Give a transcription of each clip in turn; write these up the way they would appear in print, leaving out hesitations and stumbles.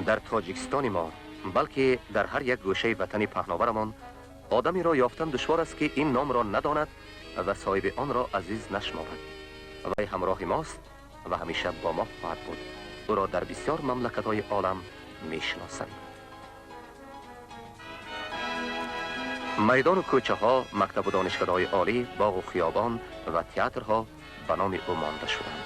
Дар Тоҷикистони мо, балки дар ҳар як гӯшаи ватани паҳноварамон одамеро ёфтан душвор аст, ки ин номро надонад ва соҳиби онро азиз нашуморад. Вай ҳамроҳи мост ва ҳамеша бо мо хоҳад буд. Ӯро дар бисёр мамлакатҳои олам мешиносанд. Майдону кӯчаҳо, мактабу донишкадаҳои олӣ, боғу хиёбон ва театрҳо ба номи ӯ монда шуданд.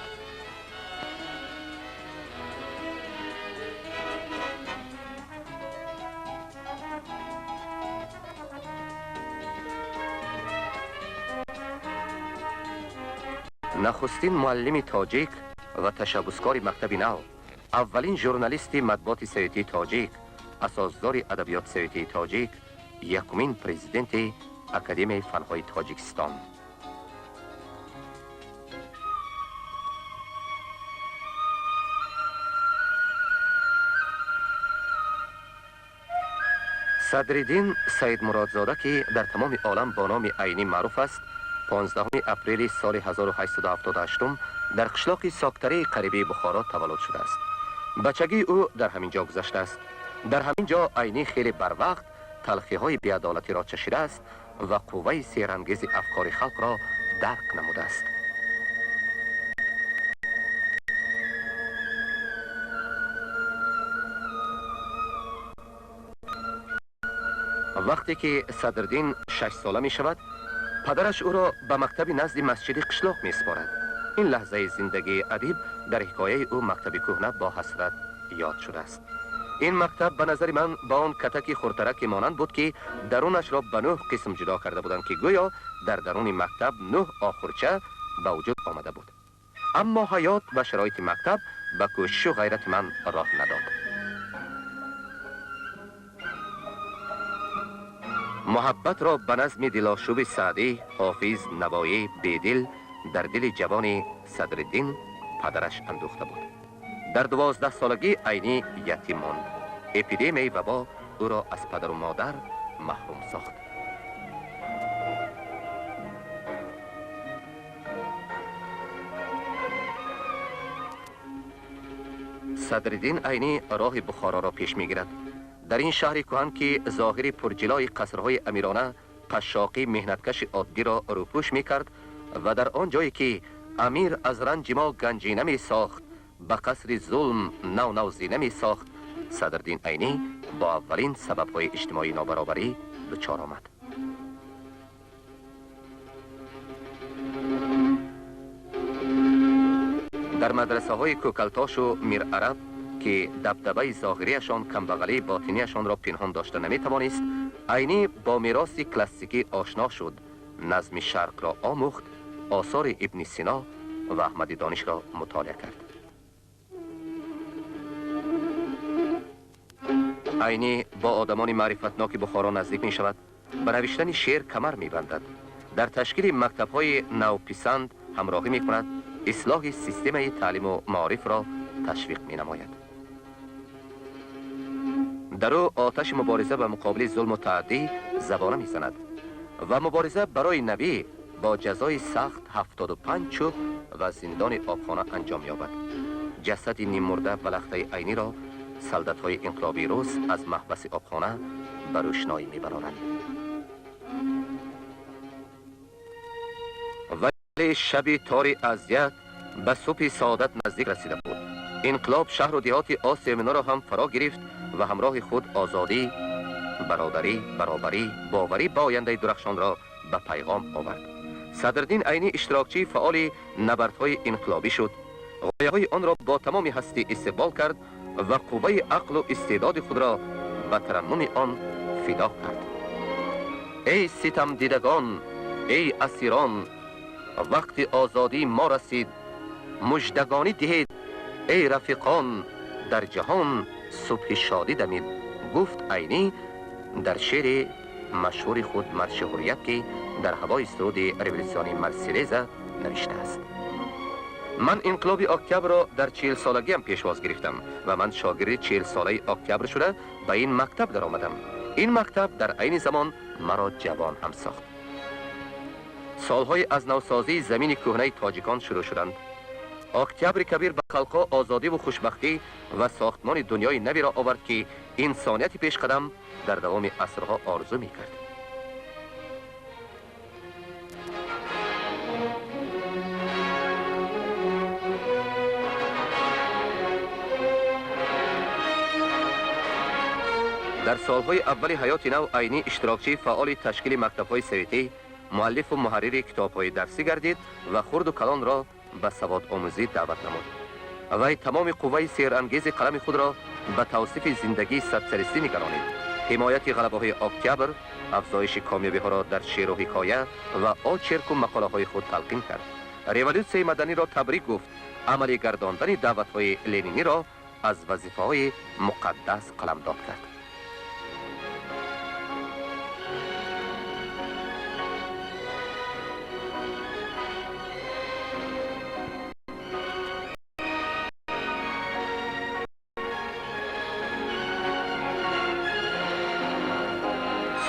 Нахустин муаллими тоҷик ва ташаббускори мактаби нав, аввалин журналисти матбуоти советии тоҷик, асосгузори адабиёти советии тоҷик, якумин президенти Академияи фанҳои Тоҷикистон. Садриддин Саидмуродзода, ки дар тамоми олам бо номи Айнӣ маъруф аст, 15 апрели соли 1878 дар қишлоқи Соктарии қарибии Бухоро таваллуд шудааст. Бачагии ӯ дар ҳамин ҷо гузаштааст. Дар ҳамин ҷо Айнӣ хеле барвақт талхиҳои беадолатиро чашидааст ва қувваи сеҳрангези афкори халқро дарк намудааст. Вақте ки Садриддин 6 сола мешавад, падараш ӯро ба мактаби назди масҷиди қишлоқ месупорад. Ин лаҳзаи зиндагии адиб дар ҳикояи ӯ «Мактаби кӯҳна» бо ҳасрат ёд шудааст. Ин мактаб ба назари ман ба он катаки хурдтараке монанд буд, ки дарунашро ба нӯҳ қисм ҷудо карда буданд, ки гӯё дар даруни мактаб нӯҳ охурча ба вуҷуд омада буд. Аммо ҳаёт ва шароити мактаб ба кӯшишу ғайрати ман роҳ надод. Муҳаббатро ба назми дилошӯби Саъдӣ, Ҳофиз, Навоӣ, Бедил дар дили ҷавони Садриддин падараш андӯхта буд. Дар 12 солагӣ Айнӣ ятим монд. Эпидемияи вабо ӯро аз падару модар маҳрум сохт. Садриддин Айнӣ роҳи Бухороро пеш мегирад. Дар ин шаҳри кӯҳан, ки зоҳири пурҷилои қасрҳои амирона қашшоқӣ меҳнаткаши оддиро рӯпӯш мекард ва дар он ҷое ки амир аз ранҷи мо ганҷина месохт, ба қасри зулм нав нав зина месохт, Садриддин Айнӣ бо аввалин сабабҳои иҷтимоии нобаробарӣ дучор омад. Дар мадрасаҳои Кӯкалтошу Мирараб, ки дабдабаи зоҳирияшон камбағалии ботинияшонро пинҳон дошта наметавонист, Айнӣ бо мероси классикӣ ошно шуд, назми шарқро омӯхт, осори Ибни Сино ва Аҳмади Донишро мутолиа кард. Айнӣ бо одамони маърифатноки Бухоро наздик мешавад, ба навиштани шеър камар мебандад, дар ташкили мактабҳои навписанд ҳамроҳӣ мекунад, ислоҳи системаи таълиму маорифро ташвиқ менамояд. Дар ӯ оташи мубориза ба муқобили зулму таъддӣ забона мезанад ва мубориза барои навӣ бо ҷазои сахт, 75 чӯб ва зиндони обхона, анҷом ёбад. Ҷасади ниммурда ва лахтаи Айниро солдатҳои инқилобии рус аз маҳбаси обхона ба рӯшноӣ мебароранд. Вале шаби тори азият ба субҳи саодат наздик расида буд. Инқилоб шаҳру деҳоти Осиёи Миёнаро ҳам фаро гирифт ва ҳамроҳи худ озодӣ, бародарӣ, баробарӣ, боварӣ ба ояндаи дурахшонро ба пайғом овард. Садриддин Айнӣ иштирокчии фаъоли набардҳои инқилобӣ шуд, ғояҳои онро бо тамоми ҳастӣ истиқбол кард ва қувваи ақлу истеъдоди худро ба тараннуми он фидо кард. Эй ситамдидагон, эй асирон, вақти озодии мо расид, муждагонӣ диҳед, эй рафиқон, дар ҷаҳон субҳи шодӣ дамид, гуфт Айнӣ дар шеъри машҳури худ «Марши ҳуррият», ки дар ҳавои суруди революсионии Марселеза навиштааст. Ман инқилоби октябрро дар 40-солагиам пешвоз гирифтам ва ман шогирди 40-солаи октябр шуда ба ин мактаб даромадам. Ин мактаб дар айни замон маро ҷавон ҳам сохт. Солҳои аз навсозии замини кӯҳнаи тоҷикон шурӯъ шуданд. Октябри Кабир ба халқҳо озодиву хушбахтӣ ва сохтмони дунёи навиро овард, ки инсонияти пешқадам дар давоми асрҳо орзу мекард. Дар солҳои аввали ҳаёти нав Айнӣ иштирокчии фаъоли ташкили мактабҳои советӣ, муаллифу муҳаррири китобҳои дарсӣ гардид ва хурду калонро ба саводомӯзӣ даъват намуд. Вай тамоми қувваи сеҳрангези қалами худро ба тавсифи зиндагии социалистӣ нигаронид. Ҳимояти ғалабаҳои октябр, афзоиши комёбиҳоро дар шеъру ҳикоя ва очерку мақолаҳои худ талқин кард. Революсияи маданиро табрик гуфт, амалӣ гардондани даъватҳои лениниро аз вазифаҳои муқаддас қаламдод кард.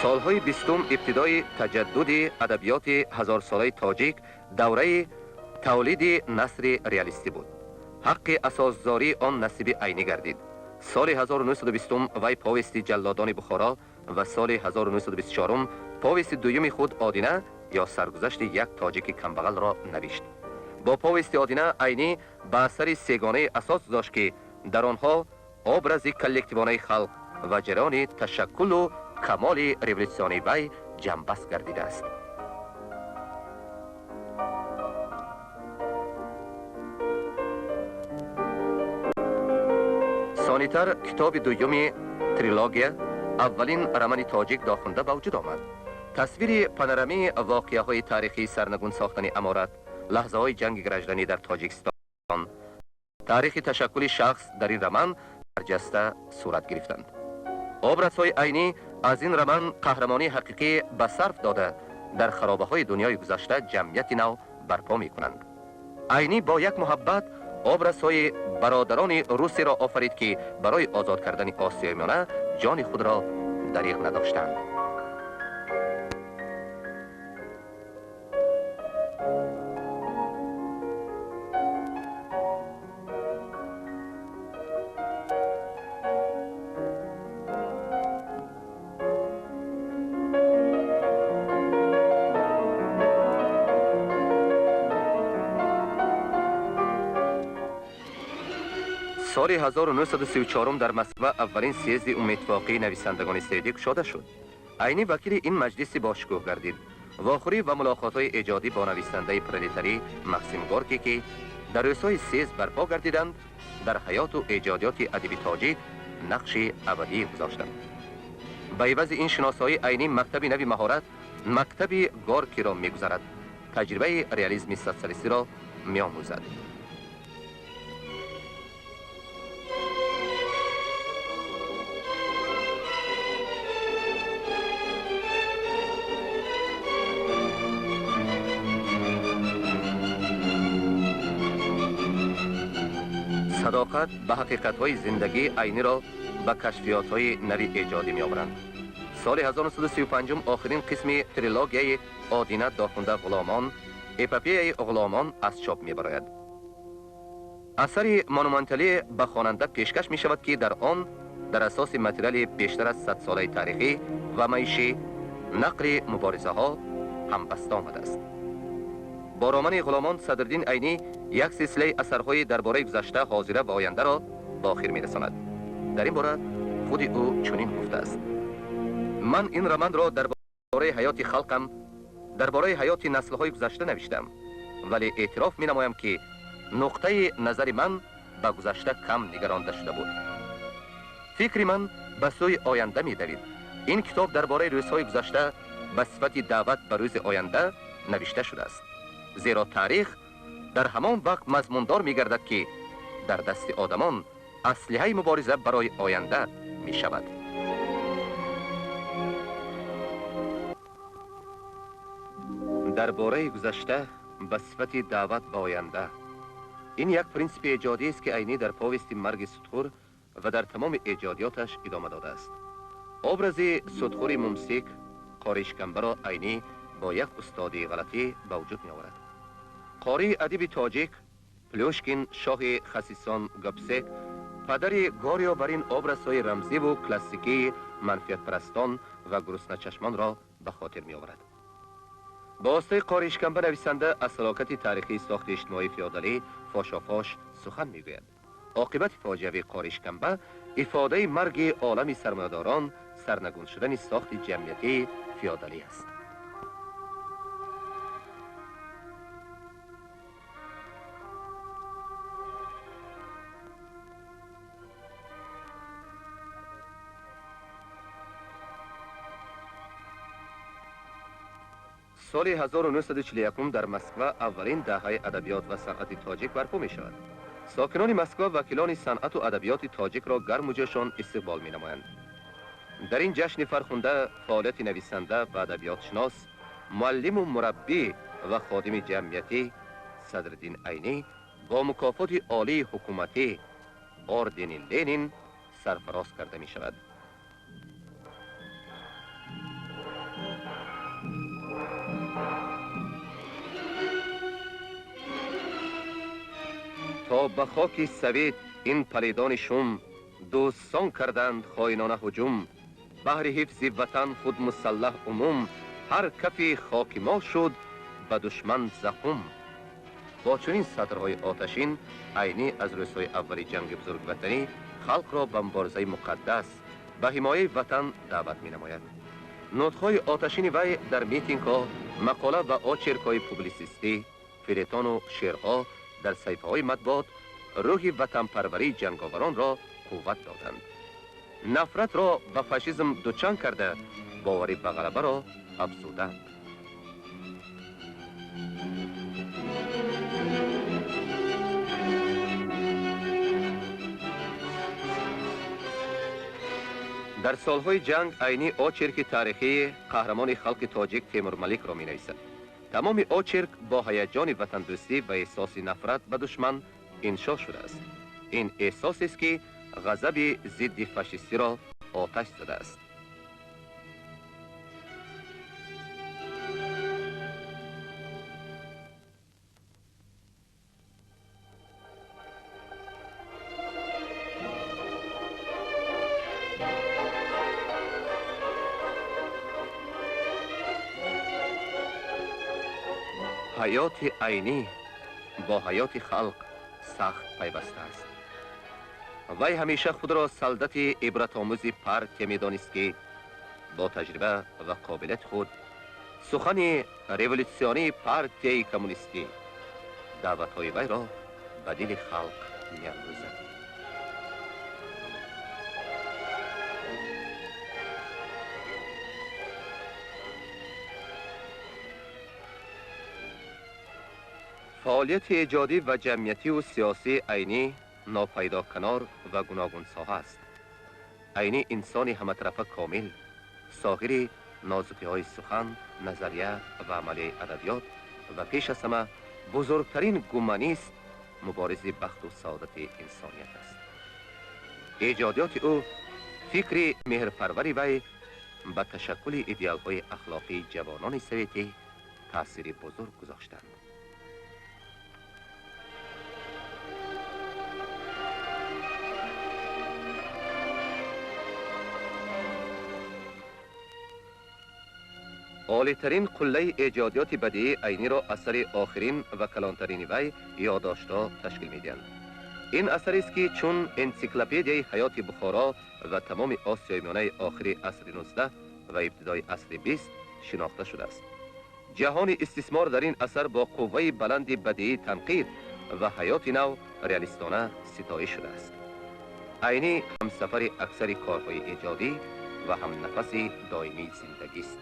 Солҳои бистум ибтидои таҷаддуди адабиёти ҳазорсолаи тоҷик, давраи тавлиди насри реалистӣ буд. Ҳаққи асосгузории он насиби Айнӣ гардид. Соли 1920 вай повести «Ҷаллодони Бухоро» ва соли 1924 повести дуюми худ «Одина ё саргузашти як тоҷики камбағалро» навишт. Бо повести «Одина» Айнӣ ба асари сегонаи асос гузошт, ки дар онҳо образи коллективонаи халқ ва ҷараёни ташаккулу камоли революсионии вай ҷамъбаст гардидааст. Сонитар китоби дуюми трилогия, аввалин романи тоҷик «Дохунда» ба вуҷуд омад. Тасвири панорамии воқеаҳои таърихии сарнагун сохтани аморат, лаҳзаҳои ҷанги гражданӣ дар Тоҷикистон, таърихи ташаккули шахс дар ин роман барҷаста сурат гирифтанд. Образҳои Айнӣ аз ин роман қаҳрамонии ҳақиқӣ ба сарф дода, дар харобаҳои дунёи гузашта ҷамъияти нав барпо мекунанд. Айнӣ бо як муҳаббат образҳои бародарони русеро офарид, ки барои озод кардани Осиёи Миёна ҷони худро дариғ надоштанд. Соли 1934 дар Москва аввалин съезди умумиттифоқии нависандагони советӣ кушода шуд. Айнӣ вакили ин маҷлиси бошукӯҳ гардид. Вохӯрӣ ва мулоқотҳои эҷодӣ бо нависандаи пролетарӣ Максим Горкӣ, ки дар рӯзҳои съезд барпо гардиданд, дар ҳаёту эҷодиёти адиби тоҷик нақши абадӣ гузоштанд. Ба ивази ин шиносоӣ Айнӣ мактаби нави маҳорат, мактаби Горкиро мегузарад, таҷрибаи реализми социалистиро меомӯзад. Садоқат ба ҳақиқатҳои зиндагӣ Айниро ба кашфиётҳои нави эҷодӣ меоваранд. Соли 1935 охирин қисми трилогияи «Одина», «Дохунда», «Ғуломон», эпопеяи «Ғуломон» аз чоп мебарояд. Асари монументалӣ ба хонанда пешкаш мешавад, ки дар он дар асоси материали бештар аз садсолаи таърихӣ ва маишӣ нақли муборизаҳо ҳамбаста омадааст. Бо романи «Ғуломон» Садриддин Айнӣ як силсилаи асарҳои дар бораи гузашта, ҳозира ва ояндаро ба охир мерасонад. Дар ин бора худи ӯ чунин гуфтааст: «Ман ин романро дар бораи ҳаёти халқам, дар бораи ҳаёти наслҳои гузашта навиштам, вале эътироф менамоям, ки нуқтаи назари ман ба гузашта кам нигаронда шуда буд. Фикри ман ба сӯи оянда медавид. Ин китоб дар бораи рӯзҳои гузашта ба сифати даъват ба рӯзи оянда навишта шудааст, зеро таърих дар ҳамон вақт мазмундор мегардад, ки дар дасти одамон аслиҳаи мубориза барои оянда мешавад». Дар бораи гузашта ба сифати даъват ба оянда — ин як принсипи эҷодиест, ки Айнӣ дар повести «Марги судхӯр» ва дар тамоми эҷодиёташ идома додааст. Образи судхӯри мумсик, қоришкамбаро Айнӣ бо як устодии ғалатӣ ба вуҷуд меоварад. Қории адиби тоҷик Плюшкин, шоҳи хасисон Гобсек, падари Горио бар ин образҳои рамзиву классикии манфиатпарастон ва гурусначашмонро ба хотир меоварад. Ба воситаи қори Ишкамба нависанда аз ҳалокати таърихии сохти иҷтимоии феодалӣ фошофош сухан мегӯяд. Оқибати фоҷиавии қори Ишкамба ифодаи марги олами сармоядорон, сарнагун шудани сохти ҷамъиятии феодалӣ аст. Соли 1941 дар Москва аввалин даҳаи адабиёт ва санъати тоҷик барпо мешавад. Сокинони Москва вакилони санъату адабиёти тоҷикро гарму ҷӯшон истиқбол менамоянд. Дар ин ҷашни фархунда фаъолияти нависанда ва адабиётшинос, муаллиму мураббӣ ва ходими ҷамъиятӣ Садриддин Айнӣ бо мукофоти олии ҳукуматӣ ордени Ленин сарфароз карда мешавад. То ба хоки Совет ин палидони шум дӯстон карданд хоинона ҳуҷум, баҳри ҳифзи ватан худ мусаллаҳ умум, ҳар кафи хоки мо шуд ба душман зақум. Бо чунин сатрҳои оташин Айнӣ аз рӯзҳои аввали ҷанги бузургватанӣ халқро ба муборизаи муқаддас ба ҳимояи ватан даъват менамояд. Нутқҳои оташини вай дар митингҳо, мақола ва очеркҳои публисистӣ, фелетону шеърҳо дар саҳифаҳои матбуот рӯҳи ватанпарварии ҷанговаронро қувват доданд. Нафратро ба фашизм дучанг карда, боварӣ ба ғалабаро афзуданд. Дар солҳои ҷанг Айнӣ очерки таърихии қаҳрамони халқи тоҷик Темурмаликро менависад. Тамоми очерк бо ҳаяҷони ватандӯстӣ ва эҳсоси нафрат ба душман иншо шудааст. Ин эҳсосест, ки ғазаби зидди фашистиро оташ задааст. Ҳаёти Айнӣ бо ҳаёти халқ сахт пайваста аст. Вай ҳамеша худро солдати ибратомӯзи партия медонист, ки бо таҷриба ва қобилияти худ сухани революсионии партияи коммунистӣ даъватҳои вайро ба дили халқ меандозад. Фаъолияти эҷодӣ ва ҷамъиятиву сиёсии Айнӣ нопайдоканор ва гуногунсоҳа аст. Айнӣ инсони ҳаматарафа комил, соҳири нозукиҳои сухан, назария ва амалияи адабиёт ва пеш аз ҳама бузургтарин гуманист, муборизи бахту саодати инсоният аст. Эҷодиёти ӯ, фикри меҳрпарвари вай ба ташаккули идеалҳои ахлоқии ҷавонони советӣ таъсири бузург гузоштанд. Олитарин қуллаи эҷодиёти бадиии Айниро асари охирин ва калонтарини вай ёддоштҳо ташкил медиҳанд. Ин асарест, ки чун энсиклопедияи ҳаёти Бухоро ва тамоми Осиёи Миёнаи охири асри 19 ва ибтидои асри 20 шинохта шудааст. Ҷаҳони истисмор дар ин асар бо қувваи баланди бадиии танқид ва ҳаёти нав реалистона ситоиш шудааст. Айнӣ ҳамсафари аксари корҳои эҷодӣ ва ҳамнафаси доимии зиндагист.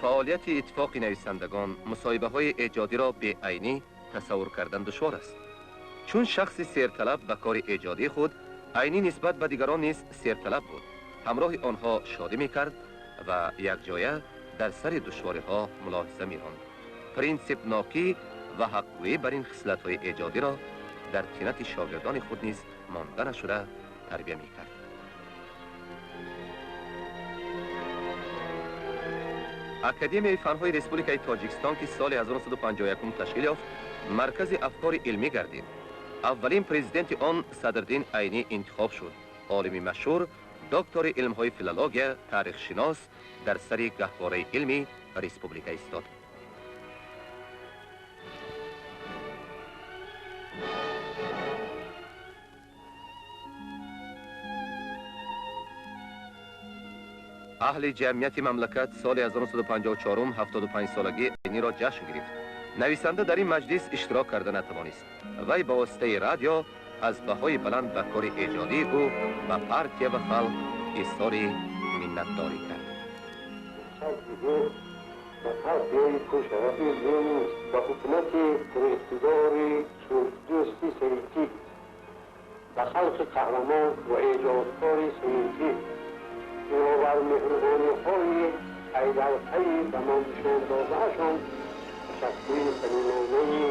Фаъолияти иттифоқи нависандагон, мусоҳибаҳои эҷодиро беайнӣ тасаввур кардан душвор аст. Чун шахси серталаб ба кори эҷодии худ, Айнӣ нисбат ба дигарон низ серталаб буд. Ҳамроҳи онҳо шодӣ мекард ва якҷоя дар сари душвориҳо мулоҳиза меронд. Принсипнокӣ ва ҳақгӯӣ бар ин хислатҳои эҷодиро дар тинати шогирдони худ низ монда нашуда тарбия мекард. Академияи фанҳои Республикаи Тоҷикистон, ки соли 1951 ташкил ёфт, маркази афкори илмӣ гардид. Аввалин президенти он Садриддин Айнӣ интихоб шуд. Олими машҳур, доктори илмҳои филология, таърихшинос дар сари гаҳвораи илми республика истод. Аҳли ҷамъияти мамлакат соли 1954 75-солагии Айниро ҷашн гирифт. Нависанда дар ин маҷлис иштирок карда натавонист. Вай ба воситаи радио аз баҳои баланд ба кори эҷодии ӯ ба партия ва халқ изҳори миннатдорӣ кард. Ба партияи пуршарафи Ленин, ба ҳукумати пуриқтидори сулҳдӯсти советӣ, ба халқи қаҳрамон ва эҷодкори советӣ бинобар меҳрубониҳои пайдарпайи ба мо нишон додаашон ташаккури самимонаи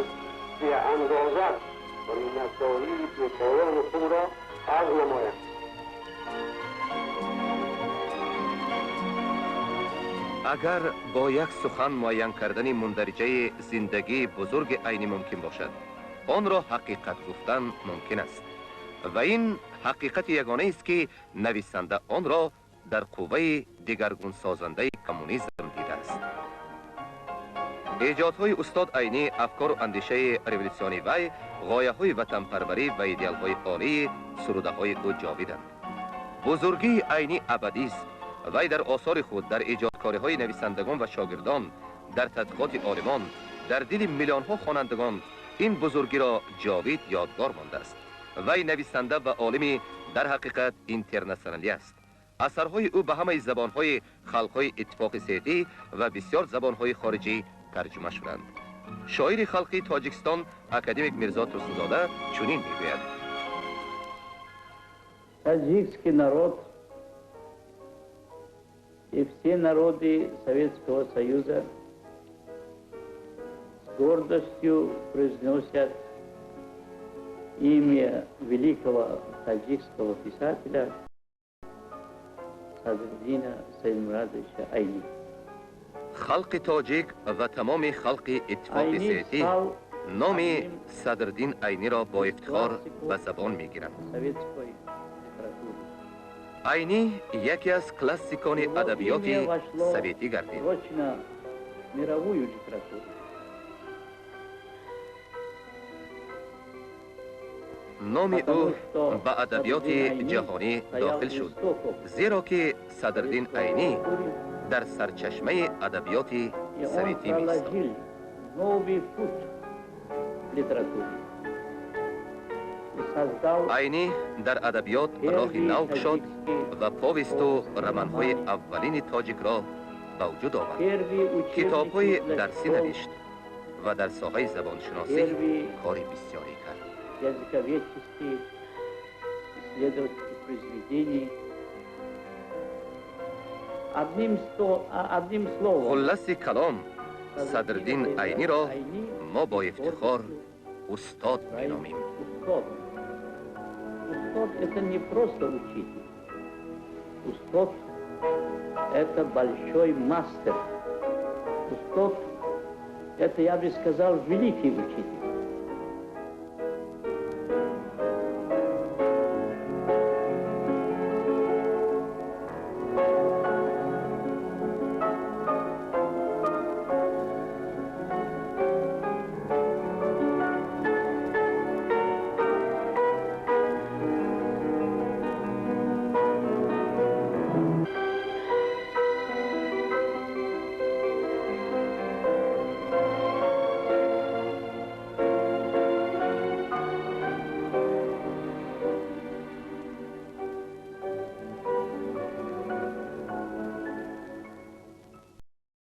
беандоза ва миннатдории бепоёни худро арз намоям. Агар бо як сухан муайян кардани мундариҷаи зиндагии бузурги Айнӣ мумкин бошад, онро ҳақиқат гуфтан мумкин аст. Ва ин ҳақиқати ягонаест, ки нависанда онро дар қувваи дигаргунсозандаи коммунизм дидааст. Эҷодҳои устод Айнӣ, афкору андешаи революсиони вай, ғояҳои ватанпарварӣ ва идеалҳои олии сурудаҳои ӯ ҷовиданд. Бузургии Айнӣ абадист. Вай дар осори худ, дар эҷодкориҳои нависандагон ва шогирдон, дар тадқиқоти олимон, дар дили миллионҳо хонандагон ин бузургиро ҷовид ёдгор мондааст. Вай нависанда ва олими дар ҳақиқат интернатсионалӣ аст. Асарҳои ӯ ба ҳамаи забонҳои халқҳои Иттифоқи Советӣ ва бисёр забонҳои хориҷӣ тарҷума шуданд. Шоири халқии Тоҷикистон академик Мирзо Турсунзода чунин мегӯяд: Таджикский народ и все народы Советского Союза с гордостью произносят имя великого таджикского писателя Садриддина Саидмурадовича Айни. Халқи тоҷик ва тамоми халқи Иттифоқи Советӣ номи Садриддин Айниро бо ифтихор ба забон мегиранд. Айнӣ яке аз классикони адабиёти советӣ гардид. Мировую литературу. Номи ӯ ба адабиёти ҷаҳонӣ дохил шуд, зеро ки Садриддин Айнӣ дар сарчашмаи адабиёти советӣ меистод. Новый путь в литературе. И создал Айнӣ дар адабиёт роҳи нав кушод ва повесту романҳои аввалини тоҷикро ба вуҷуд овард, китобҳои дарсӣ навишт ва дар соҳаи забоншиносӣ кори бисёре кард. Языковедческих, исследовательских произведений. Одним словом, Хулласи калом, Садриддин Айниро мо бо ифтихор устод меномем. Устод – это не просто учитель. Устод – это большой мастер. Устод – это, я бы сказал, великий учитель.